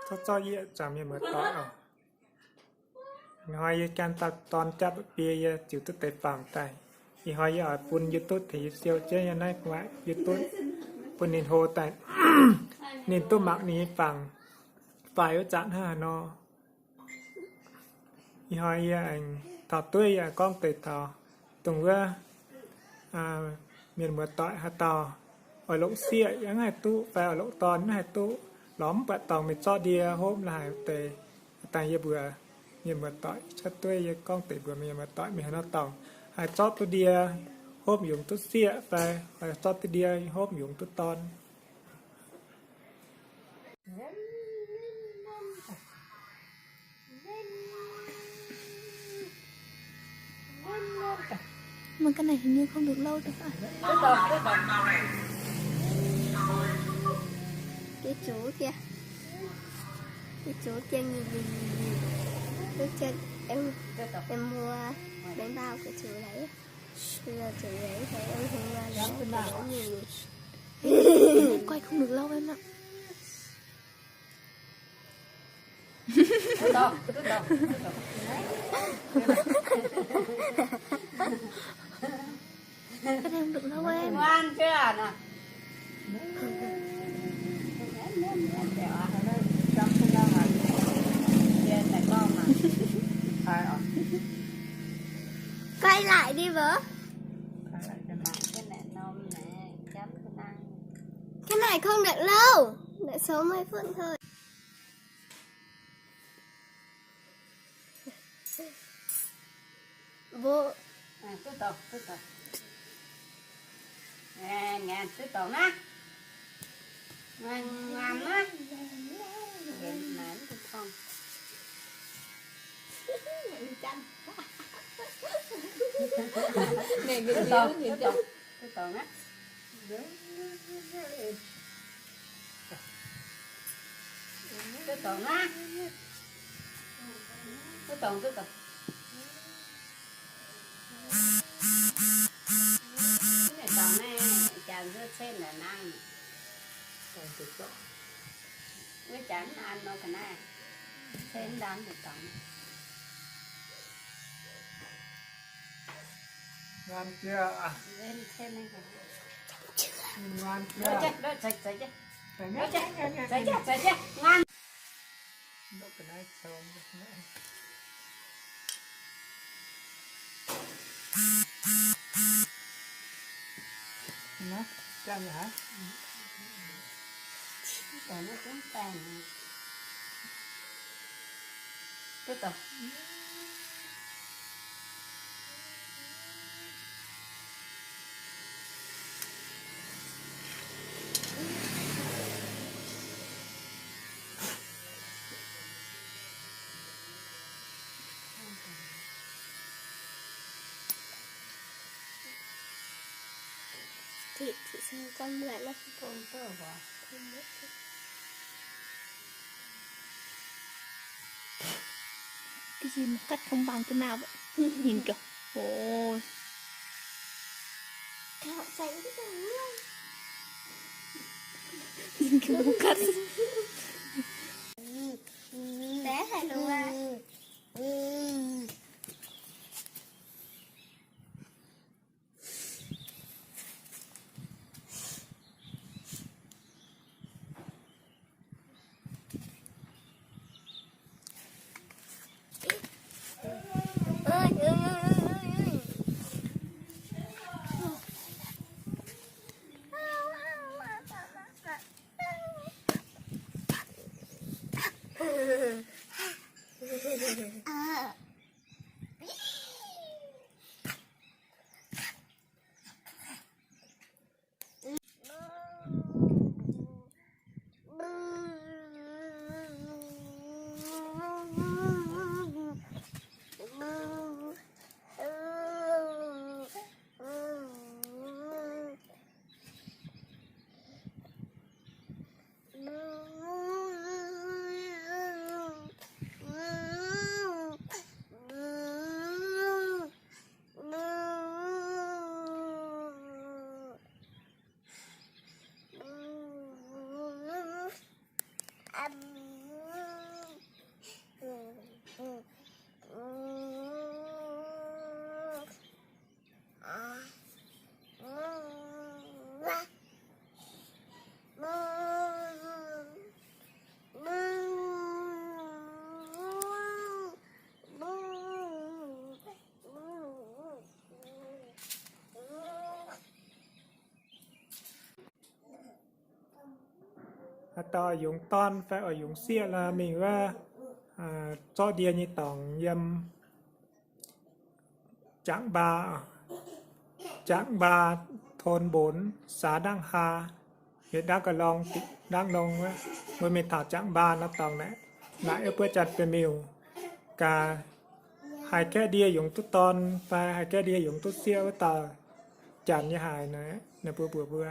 Zorqv zorqv yie zuangx mienh muoz-doic oc. Ih hnoi yie gan dauh dorn jatv bieqc yie ziux duqv deix fangx daaih. Ih hnoi yie oix bun YouTube tengx yie siou jienv yie naaiv gu'nguaaic YouTube bun ninh hlo daaih. Ninh duqv mangc ninh nyei fangx faix wuov zanc hnangv haaix nor. Ih hnoi yie aengx taux dueiv yie gorngv deix taux dongh wuov mienh muoz-doic haaix dauh oix longc sieqv yaac mv haih duqv fai oix longc dorn mv haih duqv, lorz mv buatc dorngx mingh zorqv ndie hopv la'haic deix. Dangh yie mbuox mienh muoz-doic cuotv dueiv yie gorngv deix mbuox mienh muoz-doic mingh haaix nor dorngx haih zorqv duqv ndie hopv yungz duqv sieqv fai oix zorqv duqv ndie hopv yungz duqv dorn. Mà cái này hình như không được lâu được à? Cái chú kia. Cái chú kia nhìn nhìn nhìn nhìn. Lúc trước em em mua bánh bao của chú đấy. Bây giờ chú đấy thấy em không mua nữa, chú ấy nhìn nhìn. Quay không được lâu em ạ. Cái này không được lâu em. Ngoan chưa nè. Quay lại đi vợ. Cái này không được lâu, đợi sáu mươi phút thôi. Bố. À, tiếp tục, tiếp tục. Nè, nè, tiếp tục nè. Nè, nè, nè. Nè, tiếp tục. Nè, tiếp tục, tiếp tục. Tiếp tục nè. Tiếp tục nè. Tiếp tục, tiếp tục. Cái này tổng này, chàng dưa trên là năng. Với chàng ăn nó cái này. Trên đám thì tổng. Ngon chưa? Lên trên đây kìa. Ngon chưa? Đốt chứ, đốt sạch, sạch chứ. Đốt chứ, sạch chứ, sạch chứ. Ngon. Đốt cái này xong. Nó căng hả? Cái này cũng căng. Tiếp tục. Chị, chị xem con mượn đấy. Không có hả? Không biết. Cái gì mà cắt không bằng cái nào vậy? Nhìn kìa. Ôi. Họ tránh cái thằng luôn. Nhìn kìa, không cắt. Bé hả đúng không? Haaix dauh oix yungz dorn fai oix yungz sieqv lorqc, mingh wuov zorqv ndie nyei dorngx yiem Jangx Mbaa, Jangx Mbaa, thôn bốn, xã Đăng Hà, huyện Đắk Cờ Long, tỉnh Đắk Nông wuov. Mbuo mingh taux Jangx Mbaa nor dorngx naaic, naaic wuov buov Janx-Biên-Miuh. Gaax, haih gaeqv ndie yungz duqv dorn fai haih gaeqv ndie yungz duqv sieqv wuov dauh, janx nyei haic naaic, ninh mbuo mbuox mbuo.